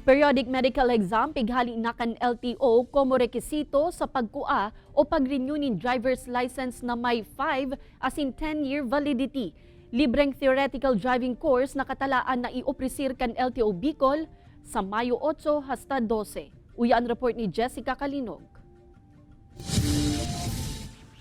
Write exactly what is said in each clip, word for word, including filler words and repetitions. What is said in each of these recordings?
Periodic medical exam pighali na kan L T O komo rekisito sa pagkua o pag-renew nin driver's license na may five asin ten-year validity. Libreng theoretical driving course na katalaan na iopresir kan L T O Bicol sa Mayo otso hasta dose. Uya an report ni Jessica Kalinog.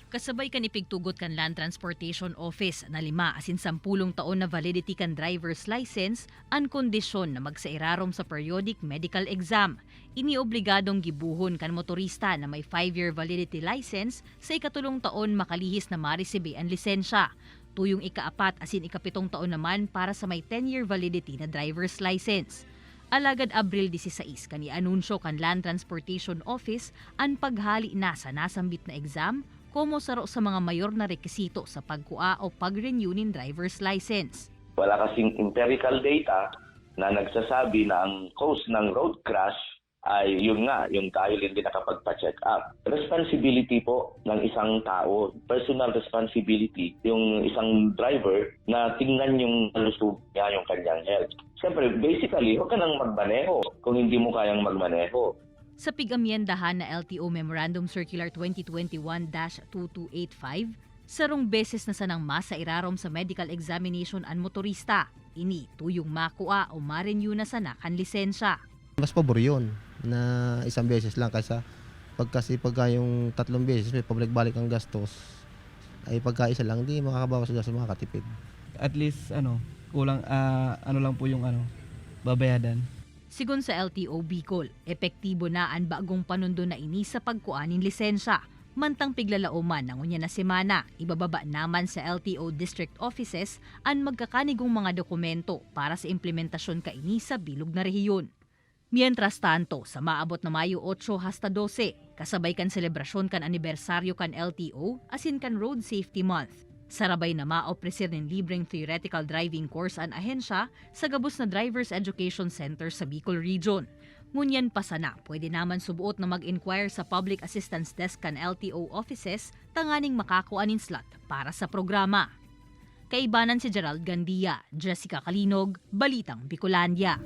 Kasabay kan ipigtugot kan Land Transportation Office na lima asin sampulong taon na validity kan driver's license an kondisyon na magsairarom sa periodic medical exam. Ini obligadong gibohon kan motorista na may five-year validity license sa ikatulong taon makalihis na maresibi an lisensya. Tuyong ikaapat asin ikapitong taon naman para sa may ten-year validity na driver's license. Alagad Abril dieciséis kan ianunsyo kan Land Transportation Office an paghali na sa nasambit na exam komo saro sa mga mayor na rekisito sa pagkua o pag-renew nin driver's license. Wala kasing empirical data na nagsasabi na ang cause ng road crash ay yun nga, yung dahil hindi nakapagpa-check up. Responsibility po ng isang tao, personal responsibility, yung isang driver na tingnan yung kalusugan niya, yung kanyang health. Siyempre, basically, huwag ka nang magmaneho kung hindi mo kayang magmaneho. Sa pig-amyendahan na L T O Memorandum Circular twenty twenty-one dash two two eight five, sarong beses na sanang masairarom sa medical examination an motorista. Ini tuyong makua o ma-renew na sana kan lisensya. Mas pabor yun na isang beses lang kaysa pag kasi pagka yung tatlong beses may pabalik-balik ang gastos, ay pagka isa lang, di makakabawas gastos, makakatipid. At least ano, kulang ah, ano lang po yung ano, babayadan. Sigon sa L T O Bicol, epektibo na an bagong panundon na ini sa pagkua nin lisensya. Mantang piglalaoman na ngunyan na semana, ibababa naman sa L T O district offices an magkakanigong mga dokumento para sa implementasyon kaini sa bilog na rehiyon. Mientras tanto, sa maabot na Mayo otso hasta dose, kasabay kan selebrasyon kan anibersaryo kan L T O asin kan Road Safety Month, sarabay na maopresir nin libreng theoretical driving course an ahensya sa gabos na Driver's Education Center sa Bicol Region. Ngunyan pa sana, pwede naman suboot na mag-inquire sa Public Assistance Desk kan L T O offices tanganing makakua nin slot para sa programa. Kaibanan si Gerald Gandia, Jessica Kalinog, Balitang Bicolandia.